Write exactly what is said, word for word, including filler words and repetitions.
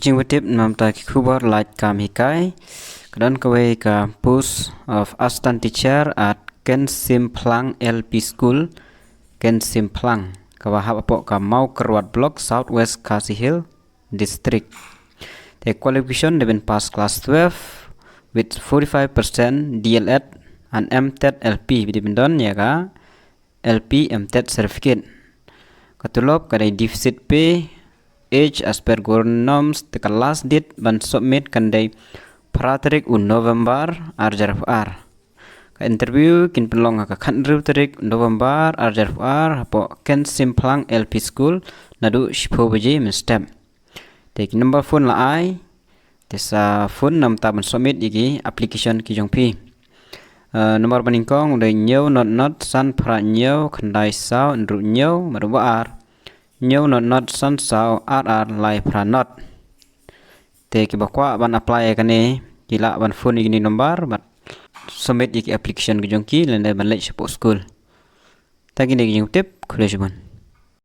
Jingwatip namta ki khubor lait kam hikai. Ka don kawei ka post of assistant teacher at Kensimplang L P School, Kensimplang, kaba hap hapoh ka Mawkyrwat Block, South West Khasi Hills District. Te qualification dei ban pass class twelve with forty-five percent D L Ed and M TET L P, bad dei ban don ïa ka L P M TET certificate. Ka tulop ka dei deficit pay, age as per government norms, te ka last date ban submit kan dei phra tarik u November ar hajar arphew ar. Ka interview kin pynlong ha ka khathynriew tarik November ar hajar arphew ar hapoh Kensimplang L P School naduh shiphew baje mynstep. Te ki number phone la ai, te sa phone namta ban submit ïa ki application ki jong phi. Uh, number banyngkong u dei hynñiew not not san phra hynñiew khyndai saw hynriew hynñiew, bad number ar hynñiew not not san saw ar ar lai phra not. Te kiba kwah ban apply ïa kane ki lah ban phone ïa kine number bad submit ïa ki application ki jong ki lane ban leit shapoh school. Tang kine ki jingtip, khublei shibun.